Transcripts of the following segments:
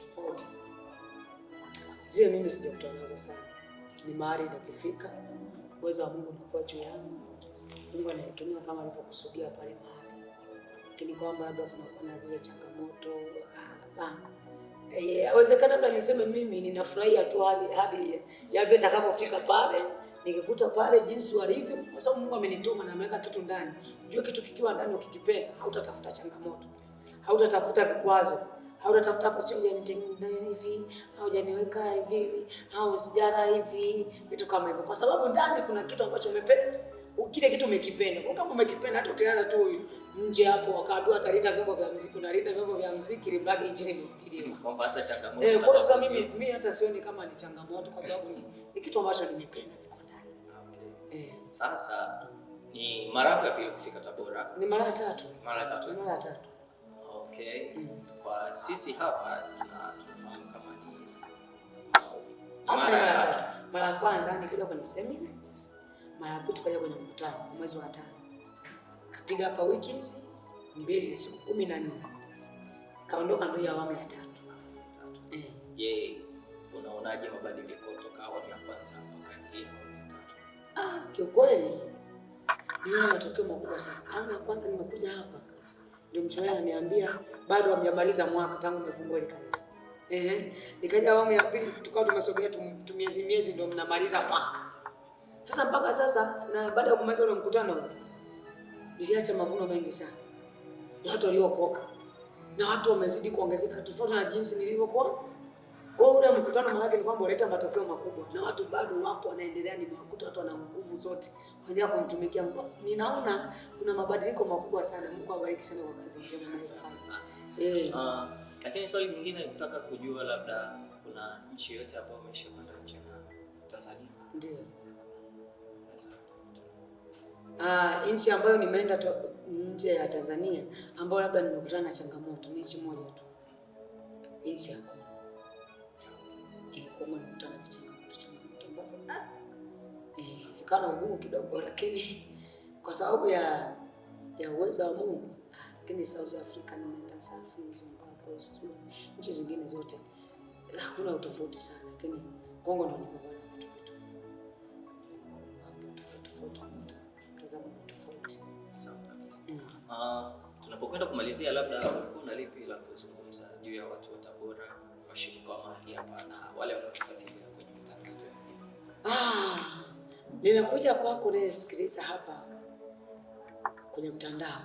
Tofauti zile mimi sijakutana nazo sana. Ni mahali nikifika, uwezo wa Mungu unakuwa juu yangu, Mungu ananitumia kama alivyokusudia pale mahali, lakini kwamba labda kunakuwa na zile changamoto, hapana. Awezekana labda niseme mimi ninafurahia tu hadi ya vile nitakapofika pale nikikuta pale jinsi walivyo, kwa sababu Mungu amenituma na ameweka kitu ndani. Unajua kitu kikiwa ndani ukikipenda, hautatafuta changamoto, hautatafuta vikwazo, hautatafuta hapa sio hujanitengeneza hivi au hujaniweka hivi au sijara hivi, vitu kama hivyo, kwa sababu ndani kuna kitu ambacho umependa, kile kitu umekipenda. Kwa kama umekipenda, hata ukilala tu nje hapo wakaambiwa atalinda vyombo vya muziki, unalinda vyombo vya muziki ili mradi injili imehubiriwa. Kwamba hata changamoto Kwa sasa mimi hata sioni kama ni changamoto, kwa sababu ni kitu ambacho nimependa kiko ndani. Okay. Sasa ni mara yako ya pili kufika Tabora? Ni mara ya tatu. Mara ya tatu. Ni mara ya tatu. Okay. Kwa sisi hapa tunafahamu kama ni Hapa ni mara ya mara ya tatu. tatu. Mara ya kwanza nilikuja kwenye semina. Mara ya pili tukaja kwenye mkutano mwezi wa 5. Kapiga hapa wiki hizi 2 siku 14. Kaondoka ndio awamu ya tatu. Tatu. Je, unaonaje mabadiliko kutoka awamu ya kwanza mpaka hii awamu ya tatu? Kiukweli niona matokeo makubwa sana. Awamu ya kwanza nimekuja hapa ndio mchungaji ananiambia bado hamjamaliza mwaka tangu nimefungua ile kanisa. Nikaja awamu ya pili tukawa tumesogea miezi miezi ndio mnamaliza mwaka. Sasa mpaka sasa na baada ya kumaliza ule mkutano niliacha mavuno mengi sana. Na watu waliookoka. Na watu wamezidi kuongezeka tofauti na jinsi nilivyokuwa. Kwa hiyo ule mkutano maana yake ni kwamba uleta matokeo makubwa. Na watu bado wapo wanaendelea, nimewakuta watu wana nguvu zote. Wanaendelea kumtumikia Mungu. Ninaona kuna mabadiliko makubwa sana. Mungu awabariki sana kwa kazi njema mnayofanya. Asante sana. Lakini swali lingine nataka kujua, labda kuna nchi yote ambayo umeshakwenda nje ya Tanzania? Ndio. Nchi ambayo nimeenda nje ya Tanzania ambayo labda nimekutana na changamoto ni nchi moja tu. Nchi ya Kongo. Kongo nimekutana na changamoto ambavyo, vikawa na ugumu kidogo, lakini kwa sababu ya uwezo wa Mungu. Lakini South Africa nimeenda, safi, Zimbabwe, sijui nchi zingine zote hakuna utofauti sana, lakini Kongo ndio nilipopata vitu mambo tofauti tofauti, mtazamo tofauti. Sawa kabisa. Tunapokwenda kumalizia, labda ulikuwa una lipi la kuzungumza juu ya watu wa Tabora, washirika wa mahali hapa na wale wanaotufuatilia kwenye mitandao yetu ya kijamii? Ninakuja kwako unayesikiliza hapa kwenye mtandao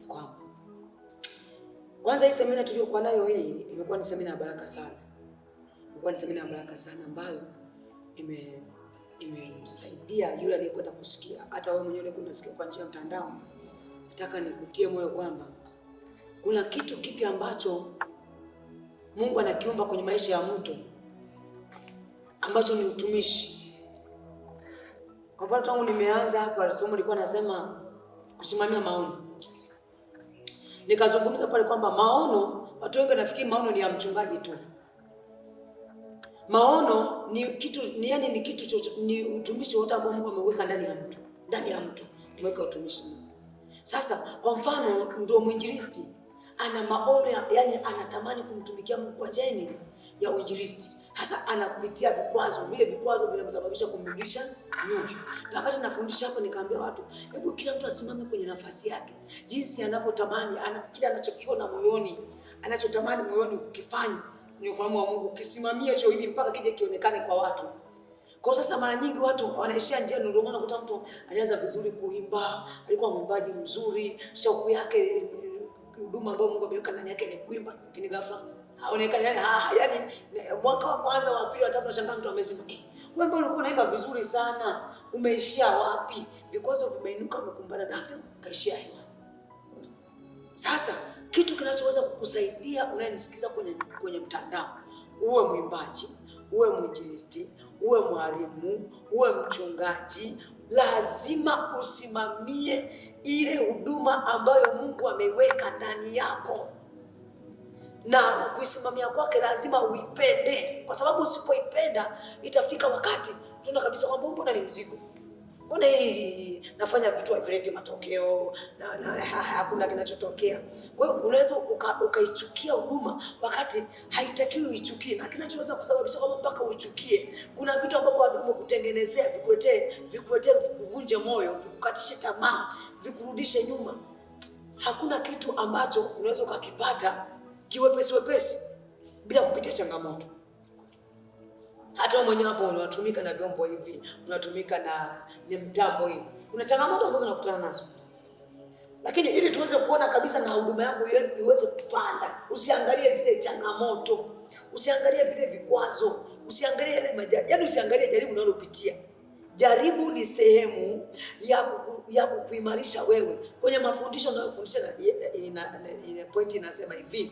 kwamba kwanza hii semina tuliyokuwa nayo hii imekuwa ni semina ya baraka sana. Imekuwa ni semina ya baraka sana ambayo imemsaidia yule aliyekwenda kusikia, hata wewe mwenyewe uliyekuwa unasikia kwa njia ya mtandao. Nataka nikutie moyo kwamba kuna kitu kipya ambacho Mungu anakiumba kwenye maisha ya mtu ambacho ni utumishi. Kwa mfano tangu nimeanza hapa somo lilikuwa nasema kusimamia maono. Nikazungumza pale kwamba maono, watu wengi wanafikiri maono ni ya mchungaji tu. Maono ni kitu, ni yani ni kitu chocho, ni utumishi wote ambao Mungu ameweka ndani ya mtu. Ndani ya mtu ameweka utumishi. Sasa kwa mfano ndio mwinjilisti ana maono ya, yani anatamani kumtumikia Mungu kwa njia ya uinjilisti. Sasa anapitia vikwazo, vile vikwazo vinamsababisha kumrudisha nyuma. Na wakati nafundisha hapo nikaambia watu, hebu kila mtu asimame kwenye nafasi yake. Jinsi anavyotamani, kile anachokiona moyoni, anachotamani moyoni kukifanya kwenye ufalme wa Mungu, kisimamie hicho ili mpaka kije kionekane kwa watu. Kwa sasa mara nyingi watu wanaishia njia, ndio maana unakuta mtu alianza vizuri kuimba, alikuwa mwimbaji mzuri, shauku yake huduma ambayo Mungu ameweka ndani yake ni kuimba, lakini ghafla haonekani, yani mwaka wa kwanza, wa pili, wa tatu, unashangaa mtu amezima. Wewe mbona ulikuwa unaimba vizuri sana, umeishia wapi? Vikwazo vimeinuka, umekumbana navyo, kaishia hewa. Sasa kitu kinachoweza kukusaidia unayenisikiza kwenye mtandao, Uwe mwimbaji, uwe mwinjilisti, uwe mwalimu, uwe mchungaji, lazima usimamie ile huduma ambayo Mungu ameiweka ndani yako, na kuisimamia kwake lazima uipende, kwa sababu usipoipenda itafika wakati tuna kabisa kwamba mbona ni mzigo, mbona hii nafanya vitu havileti matokeo na hakuna kinachotokea. Kwa hiyo unaweza ukaichukia huduma wakati haitakiwi uichukie, na kinachoweza kusababisha kwamba mpaka uichukie, kuna vitu ambavyo adui amekutengenezea vikuletee, vikuvunje moyo, vikukatishe tamaa, vikurudishe nyuma. Hakuna kitu ambacho unaweza ukakipata kiwepesi wepesi bila kupitia changamoto. Hata wewe mwenyewe hapo unatumika na vyombo hivi, unatumika na ni mtambo hivi, kuna changamoto ambazo unakutana nazo, lakini ili tuweze kuona kabisa na huduma yako iweze kupanda, usiangalie zile changamoto, usiangalie vile vikwazo, usiangalie yale majaribu, yaani usiangalie jaribu unalopitia. Jaribu ni sehemu ya kukuimarisha wewe. Kwenye mafundisho unayofundisha ina point inasema hivi,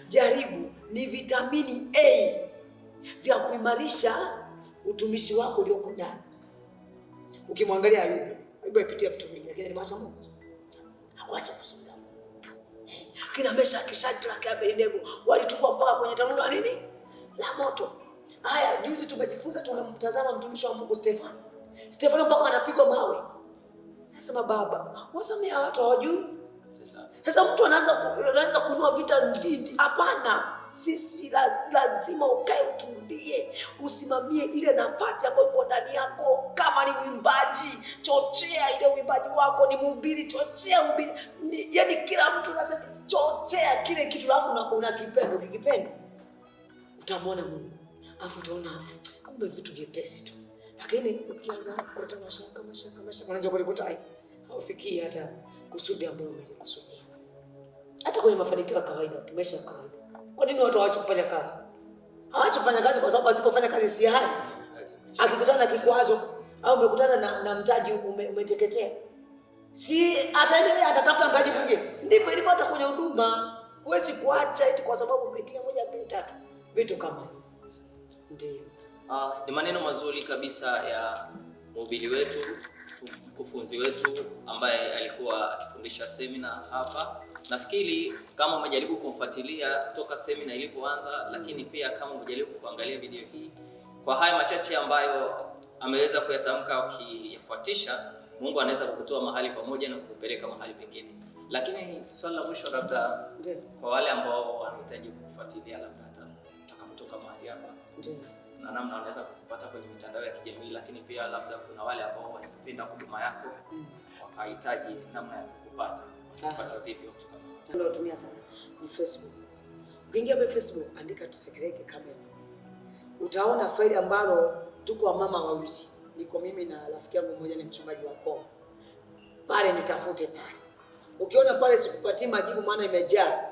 jaribu ni vitamini A vya kuimarisha utumishi wako ulioko ndani. Ukimwangalia Ayubu, Ayubu alipitia vitu vingi, lakini alimwacha Mungu, hakuacha kusudi la Mungu. Kina Meshaki, Shadraka, Abednego walitupwa mpaka kwenye tanuru la nini? La moto. Haya, juzi tumejifunza, tumemtazama mtumishi wa Mungu Stefano. Stefano mpaka anapigwa mawe. Anasema Baba, wasamea watu hawajui. Sasa mtu anaanza kunua vita ndindi. Hapana. Sisi lazima ukae utulie, usimamie ile nafasi ambayo iko ndani yako. Kama ni mwimbaji, chochea ile uimbaji wako. Ni mhubiri, chochea uhubiri. Yaani kila mtu anasema chochea kile kitu, alafu unakipenda. Ukikipenda utamwona Mungu, alafu utaona kumbe vitu vyepesi tu. Lakini ukianza kuleta mashaka, mashaka, mashaka, unaanza kujikuta haufikii hata kusudi ambalo umelikusudia. Hata kwenye mafanikio ya kawaida, maisha ya kawaida. Kwa nini watu hawaachi kufanya kazi? Hawaachi kufanya kazi kwa sababu wasipofanya kazi si hali. Akikutana na kikwazo au umekutana na mtaji umeteketea, si ataendelea, atatafuta mtaji mwingine. Ndivyo ilivyo hata kwenye huduma. Huwezi kuacha eti kwa sababu umetia 1 2 3, vitu kama hivyo. Ndio. Ni maneno mazuri kabisa ya mhubiri wetu, mkufunzi wetu ambaye alikuwa akifundisha semina hapa. Nafikiri kama umejaribu kumfuatilia toka semina ilipoanza, lakini pia kama umejaribu kuangalia video hii, kwa haya machache ambayo ameweza kuyatamka ukiyafuatisha, Mungu anaweza kukutoa mahali pamoja na kukupeleka mahali pengine. Lakini swali la mwisho labda kwa wale ambao wanahitaji kukufuatilia labda hata utakapotoka mahali hapa, na namna wanaweza kukupata kwenye mitandao ya kijamii, lakini pia labda kuna wale ambao wanapenda huduma yako wakahitaji namna ya kukupata, wanakupata vipi watu kama hao? Unaotumia sana ni Facebook. Ukiingia pale Facebook andika Tusekereke Kamendo, utaona faili ambalo tuko wamama wawili, niko mimi na rafiki yangu mmoja ni mchungaji wa Kongo. Pale nitafute pale. Ukiona pale sikupatii majibu maana imejaa,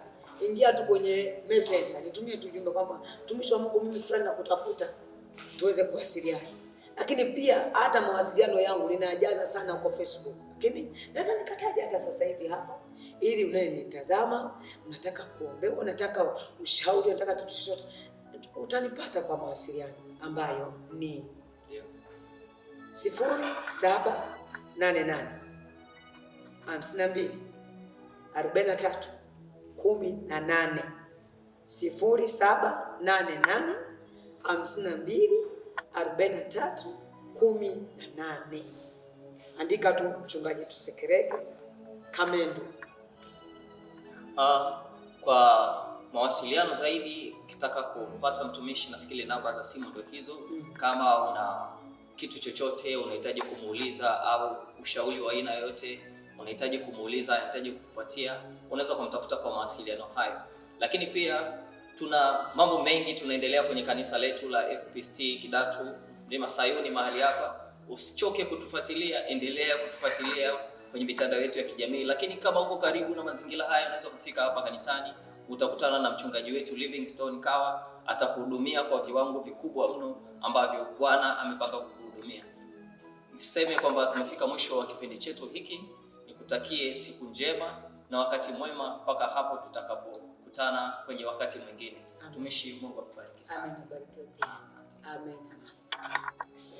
ingia tu kwenye messenger, nitumie tu ujumbe kwamba mtumishi wa Mungu mimi fulani nakutafuta, tuweze kuwasiliana. Lakini pia hata mawasiliano yangu ninajaza sana huko Facebook. Lakini naweza nikataja hata sasa hivi hapa, ili unayenitazama, unataka kuombewa, unataka ushauri, unataka kitu chochote, utanipata kwa mawasiliano ambayo ni 0788 52 43 18, 0788 52 43 18. Andika tu Mchungaji Tusekereke Kamendo. Kwa mawasiliano zaidi ukitaka kumpata mtumishi, nafikiri namba za simu ndio hizo. Kama una kitu chochote unahitaji kumuuliza au ushauri wa aina yoyote unahitaji kumuuliza, anahitaji kukupatia, unaweza kumtafuta kwa mawasiliano hayo. Lakini pia tuna mambo mengi tunaendelea kwenye kanisa letu la FPCT Kidatu Mlima Sayuni mahali hapa. Usichoke kutufuatilia, endelea kutufuatilia kwenye mitandao yetu ya kijamii. Lakini kama uko karibu na mazingira haya, unaweza kufika hapa kanisani, utakutana na mchungaji wetu Livingstone Kawa, atakuhudumia kwa viwango vikubwa mno ambavyo Bwana amepanga kukuhudumia. Niseme kwamba tumefika mwisho wa kipindi chetu hiki. Nikutakie siku njema na wakati mwema mpaka hapo tutakapokutana. kukutana kwenye wakati mwingine. Amen. Mtumishi, Mungu akubariki sana. Amen, abarikiwe pia. Asante. Amen. Asante.